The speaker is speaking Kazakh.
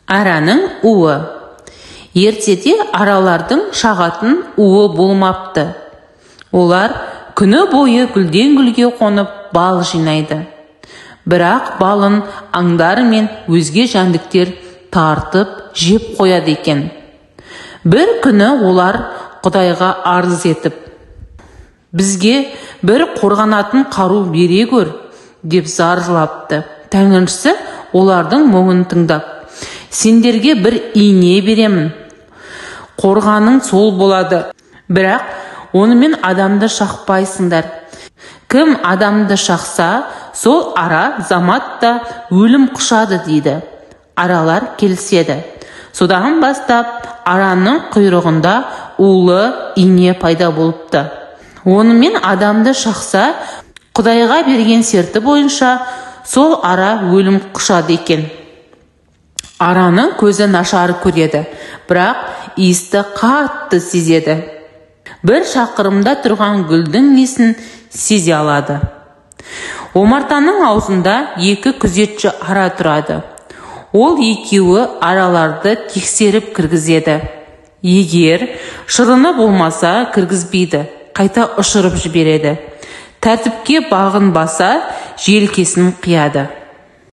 Араның уы. Ертеде аралардың шағатын уы болмапты. Олар күні бойы гүлден гүлге қонып бал жинайды. Бірақ балын аңдар мен өзге жәндіктер тартып жеп қояды екен. Бір күні олар Құдайға арыз етіп, бізге бір қорғанатын қару бере көр, деп зар жылапты. Тәңіршісі олардың мұңын тыңдап, сендерге бір ине беремін, қорғаның сол болады. Бірақ онымен адамды шақпайсыңдар. Кім адамды шақса, сол ара заматта өлім құшады дейді. Аралар келіседі. Содан бастап араның құйрығында улы ине пайда болыпты. Онымен адамды шақса, Құдайға берген серті бойынша сол ара өлім құшады екен. Араның көзі нашар көреді, бірақ иісті қатты сезеді. Бір шақырымда тұрған гүлдің иісін сезе алады. Омартаның аузында екі күзетші ара тұрады. Ол екеуі араларды тексеріп кіргізеді. Егер шырыны болмаса кіргізбейді, қайта ұшырып жібереді. Тәртіпке бағынбаса желкесін қияды.